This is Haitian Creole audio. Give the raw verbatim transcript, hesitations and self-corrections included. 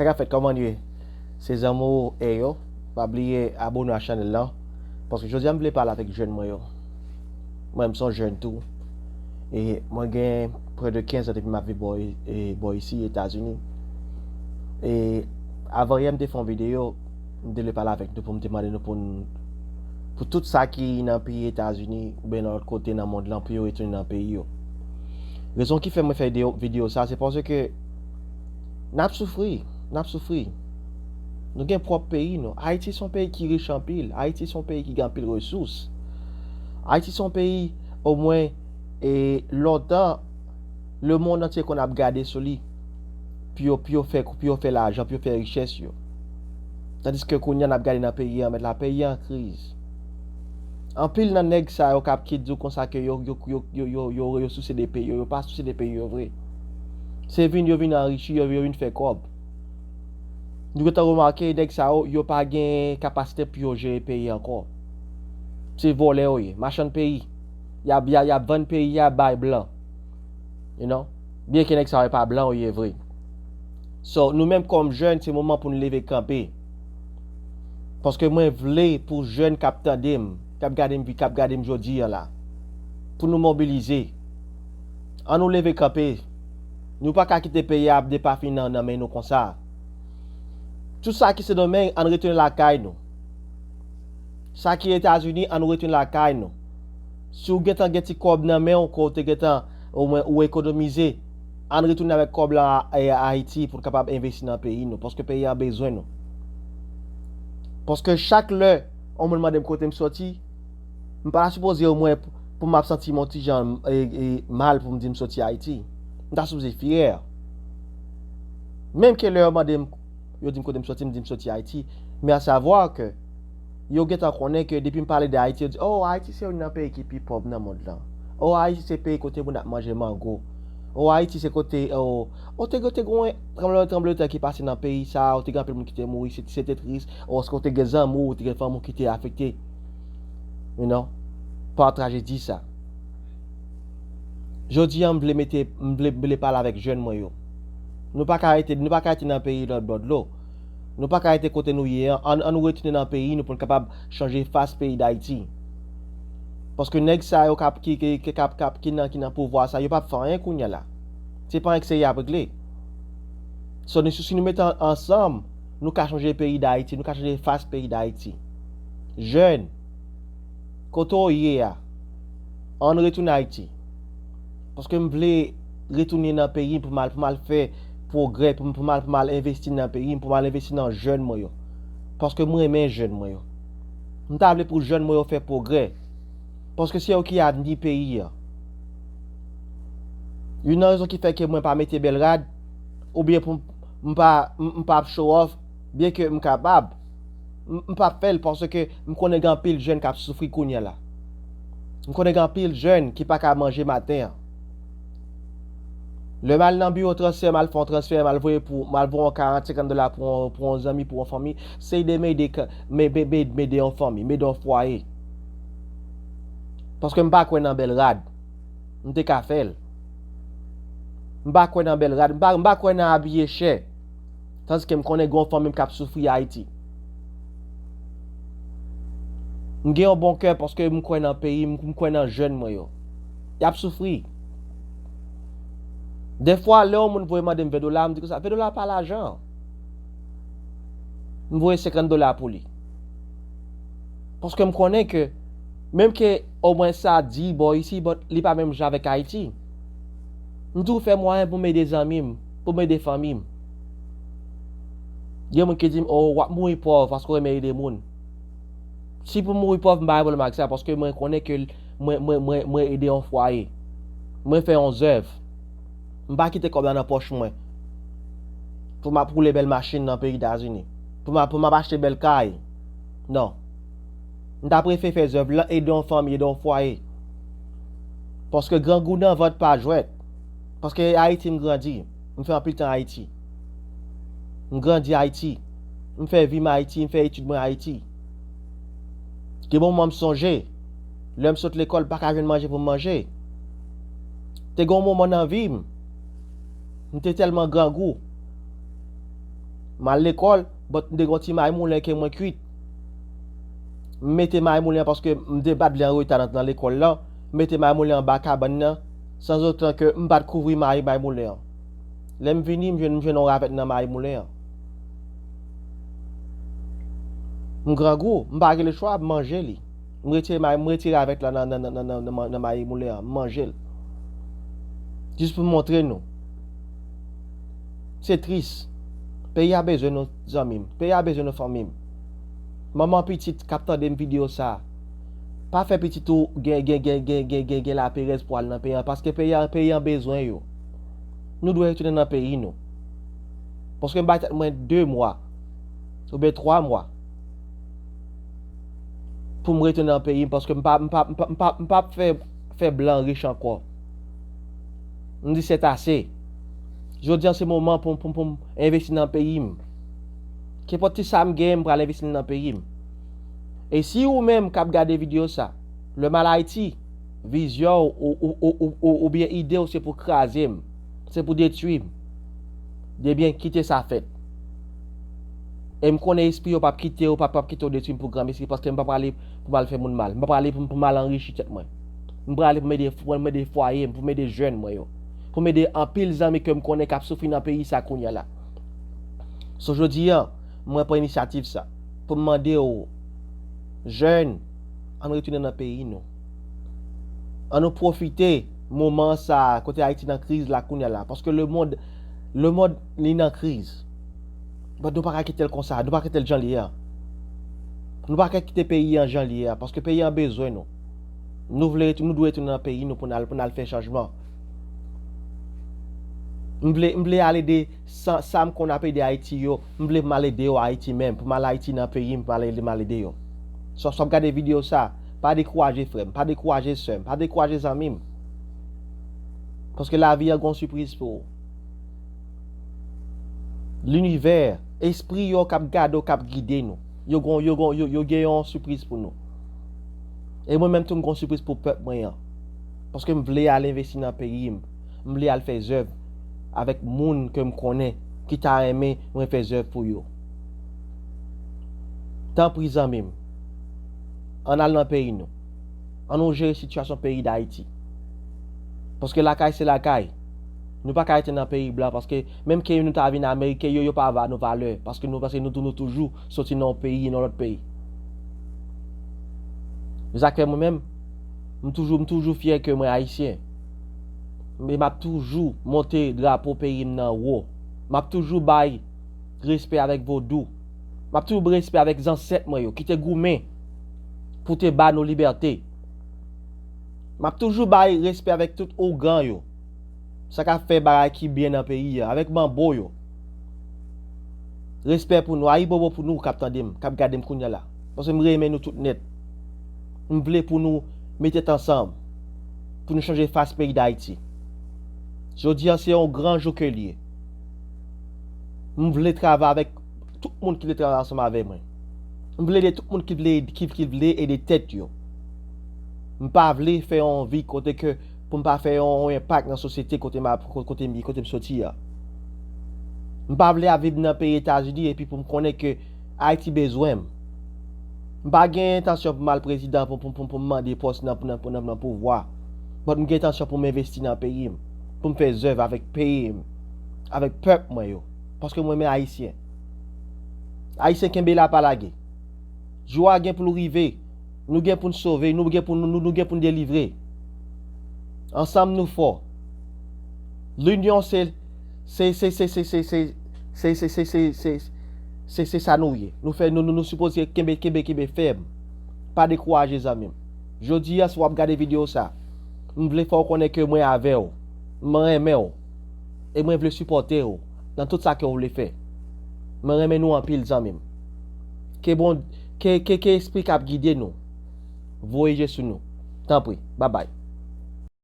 Sa k ap fèt, kòman n ye? Se zanmi w Eyo. Pa bliye abone a chanèl lan. Paske jodi a m vle pale avèk jèn mwen yo. Mwen, m se yon jèn tou. E mwen gen prè de kenz an depi m ap viv bò, e, bò isi, Etazini. E avan yè, m te fè yon videyo, m te vle pale avèk nou pou m te mande nou pou n, pou tout sa ki nan peyi Etazini oubyen nan lòt kote nan mond lan, pou yo retounen nan peyi yo. Rezon ki fè mwen fè de-, videyo sa, se paske n ap soufri, n ap soufri. Nou gen pwòp peyi nou. Ayiti se yon peyi ki rich anpil. Ayiti se yon peyi ki gen anpil resous. Ayiti se yon peyi, omwen, e lontan, lemonn antye konn ap gade sou li pou yo, pou yo fè, pou yo fè lajan, pou yo fè richès yo. Tandiske kounye a n ap gade nan peyi an, mèt la, peyi an an kriz. Anpil nan nèg sa yo k ap, ki di w konsa ke yo, yo, yo, yo, yo, yo, yo souse de peyi yo, yo pa souse de peyi yo vre. Se vin, yo vin anrichi, yo, yo vin fè kòb. Nou gentan remake, nèg sa yo, yo pa gen kapasite pou yo jere peyi ankò. Se vòlè yo ye, machann peyi. Y ap, y ap, y ap vann peyi a bay blan. You know? Byenke nèg sa yo pa blan yo ye vre. So, nou menm kòm jèn, se moman pou n leve kanpe. Paske mwen vle pou jèn k ap tande m, k ap gade m, k ap gade m jodi a la, pou nou mobilize. An nou leve kanpe. Nou pa ka kite peyi a ap depafini nan, nan men nou konsa. Tout sa ki Sendomeng, ann retounen lakay nou. Sa ki Etazini, ann retounen lakay nou. Si w gentan gen ti kòb nan men w, ke w te gentan, omwen, ou ekonomize, ann retounen avèk kòb la a, a Ayiti pou n kapab envesti nan peyi nou, paske peyi a bezwen nou. Paske chak lè yon moun mande m kote m soti, m pa ta sipoze omwen pou m ap santi m yon ti jan, e, e, mal pou m di m soti Ayiti. M ta sipoze fyè. Menm ke lè yo mande m, yo di m kote m soti, m di m soti Ayiti. Men a savwa ke yo gentan konnen ke depi m pale de Ayiti, yo di, "Oh, Ayiti se youn nan peyi ki pi pòv nan mond lan. Oh, Ayiti se peyi kote moun ap manje mango. Oh, Ayiti se kote, oh, oh, te, te gen yon tranblemanntè ki pase nan peyi sa, oh, te gen anpil moun ki te mouri, se, se te tris. Oh, èske w te gen zanmi w, ou te gen fanmi w ki te afekte, you know, pa trajedi sa?" Jodi a, m vle mete, m vle, m vle pale avèk jèn mwen yo. Nou pa ka rete, nou pa ka rete nan peyi lòt bò dlo. Nou pa ka rete kote nou ye an. Ann, ann nou retounen nan peyi nou pou n kapab chanje fas peyi Dayiti. Paske nèg sa yo k ap, ki, ki, ki, k ap, k ap, ki nan, ki nan pouvwa sa, yo p ap fè anyen kounye a la. Se pa anyen ke se y ap regle. So, nou, si nou mete an-, ansanm, nou ka chanje peyi Dayiti, nou ka chanje fas peyi Dayiti. Jèn, kote w ye a, ann retounen Ayiti. Paske m vle retounen nan peyi m pou m al, pou m al fè pwogrè, pou m, pou m al, pou m al envesti nan peyi m, pou m al envesti nan jèn mwen yo. Paske m renmen jèn mwen yo. M ta vle pou jèn mwen yo fè pwogrè. Paske se yo ki avni peyi a. Youn nan rezon ki fè ke mwen pa mete bèl rad, oubyen pou m, m pa, m, m pa ap show off, byenke m kapab, m, m p ap fè l paske m konnen gen anpil jèn k ap soufri kounye a la. M konnen gen anpil jèn ki pa ka manje maten an. Lè m al nan biwo transfè, m al fè yon transfè, m al voye pou, m al voye yon karant, senkant dola pou yon, pou yon zanmi, pou yon fanmi, se ede m ede, m ede yon fanmi, m ede yon fwaye. Paske m pa kwè nan bèl rad. M te ka fè l. M pa kwè nan bèl rad, m pa, m pa kwè nan abiye chè. Tandiske m konnen gen yon fanmi m k ap soufri Ayiti. M gen yon bon kè paske m kwè nan peyi m, m kwè nan jèn mwen yo. Y ap soufri. Defwa, lè yon moun voye mande m ven dola, m di konsa, ven dola pa lajan. M voye senkant dola pou li. Paske m konnen ke, menm ke omwen sa di bò isi, but li pa menm jan avèk Ayiti. M toujou fè mwayen pou m ede zanmi m, pou m ede fanmi m. Gen moun ki di m, "Oh, w ap mouri pòv paske w renmen ede moun." Si pou m mouri pòv, m pa gen pwoblèm ak sa, paske mwen konnen ke mwen, mwen, mwen, mwen ede yon fwaye. Mwen fè yon zèv. M pa kite kòb la nan pòch mwen. Pou m ap woule bèl machin nan peyi Etazini. Pou m ap, pou m ap achte bèl kay. Non. M ta prefere fè zèv lan, ede yon fanmi, ede yon fwaye. Paske grangou nan vant pa jwèt. Paske Ayiti m grandi. M fè anpil tan Ayiti. M grandi Ayiti. M fè vi m Ayiti, m fè etid mwen Ayiti. Gen moman m sonje, lè m sot lekòl, pa ka jwenn manje pou m manje. Te gen yon moman nan vi m, m te tèlman grangou. M al lekòl, but m te gen yon ti mayi moulen ke mwen kwit. M mete mayi moulen an paske m te pa t vle an reta nan, nan lekòl lan. M mete mayi moulen anba kabann nan, sanzotan ke m pa t kouvri mayi, mayi moulen an. Lè m vini, m jwenn, m jwenn yon ravèt nan mayi moulen an. M grangou, m pa gen lechwa, m manje li. M retire mayi, m retire ravèt la nan, nan, nan, nan, nan, nan, nan mayi moulen an, m manje l. Jis pou m montre nou. Se tris. Peyi a bezwen nou, zanmi m. Peyi a bezwen nou, fanmi m. Manman pitit k ap tande m videyo sa a, pa fè pitit ou gen, gen, gen, gen, gen, gen, gen laperèz pou al nan peyi an, paske peyi an, peyi an bezwen yo. Nou dwe retounen nan peyi nou. Paske m bay tèt mwen de mwa oubyen twa mwa pou m retounen nan peyi m, paske m pa, m pa, m pa, m pa, m pa fè, fè blan rich ankò. M di c'est assez. Jodi a se moman pou, pou, pou m envesti nan peyi m. Kenpòt ti sa m genyen, m pral envesti nan peyi m. E si ou menm k ap gade videyo sa, lè m al Ayiti, vizyon w ou, ou, ou, ou, ou, oubyen ide w se pou kraze m, se pou detwi m, ebyen kite sa fèt. E m konnen espri yo p ap kite, yo p ap, p ap kite w detwi m pou granmesi, paske m pa prale pou m al fè moun mal. M pa prale pou, pou m al anrichi tèt mwen. M prale pou m ede, pou m ede fwaye m, pou m ede jèn mwen yo. Pou m ede anpil zanmi ke m konnen k ap soufri nan peyi sa kounye a la. So, jodi a, mwen pran inisyativ sa pou m mande w, jèn, ann retounen nan peyi nou. Ann nou pwofite moman sa a, kote Ayiti nan kriz la kounye a la. Paske lemonn, lemonn, li nan kriz. But nou pa ka kite l konsa, nou pa ka kite l jan l ye a. Nou pa ka kite peyi an jan l ye a, paske peyi an bezwen nou. Nou vle, nou dwe retounen nan peyi nou pou n al, pou n al fè chanjman. M vle, m vle al ede sa, sa m konn ap ede Ayiti yo, m vle pou m al ede yo Ayiti menm, pou m al Ayiti nan peyi m, pou m al ede, m al ede yo. So, si w ap gade videyo sa, pa dekouraje frè m, pa dekouraje sè m, pa dekouraje zanmi m. Paske lavi a gon sipriz pou ou. Linivè, espri yo k ap gade w, k ap gide nou. Yo gon, yo gon, yo, yo gen yon sipriz pou nou. E mwen menm tou m gon sipriz pou pèp mwen an. Paske m vle al envesti nan peyi m. M vle al fè zèv avèk moun ke m konnen ki ta renmen mwen fè zèv pou yo. Tanpri zanmi m, ann al nan peyi nou. Ann nou jere sitiyasyon peyi Dayiti. Paske lakay se lakay. Nou pa ka rete nan peyi blan, paske menm ke nou ta vin Ameriken, yo, yo pa ba nou valè, paske nou, paske nou tou, nou toujou soti nan yon peyi, nan lòt peyi. Men sa k fè mwen menm, m toujou, m toujou fyè ke mwen Ayisyen. E m ap toujou monte drapo peyi m nan wo. M ap toujou bay respè avèk vodou. M ap toujou bay respè avèk zansèt mwen yo ki te goumen pou te ba nou libète. M ap toujou bay respè avèk tout ougan yo. Sa k ap fè bagay ki byen nan peyi a, avèk manbo yo. Respè pou nou, ayibobo pou nou k ap tande m, k ap gade m kounye a la. Paske m renmen nou tout nèt. M vle pou nou met tèt ansanm, pou nou chanje fas peyi Dayiti. Jodi a se yon gran jou ke l ye. M vle travay avèk tout moun ki vle travay ansanm avè mwen. M vle ede tout moun ki vle, ki, ki vle ede tèt yo. M pa vle fè yon vi kote ke pou m pa fè yon, yon enpak nan sosyete kote m ap, kote m, kote m soti a. M pa vle ap viv nan peyi Etazini epi pou m konnen ke Ayiti bezwen m. M pa gen entansyon pou m al prezidan pou, pou, pou, pou m mande pòs nan, nan, nan, nan pouvwa. But m gen entansyon pou m envesti nan peyi m, pou m fè zèv avèk peyi m, avèk pèp mwen yo. Paske mwen renmen Ayisyen. Ayisyen kenbe la pa lage. Jou a gen pou l rive. Nou gen pou n sove, nou gen pou nou, nou, nou gen pou n delivre. Ansanm nou fò. Linyon se, se, se, se, se, se, se, se, se, se, se, se, se, se sa nou ye. Nou fè, nou, nou, nou sipoze kenbe, kenbe, kenbe fèm. Pa dekouraje zanmi m. Jodi a, si w ap gade videyo sa, m vle fè w konnen ke mwen avè w. Mwen renmen w. E mwen vle sipòte w nan tout sa ke w vle fè. Mwen renmen nou anpil zanmi m. Ke bon, ke, ke, ke espri k ap gide nou voye je sou nou. Tanpri, babay.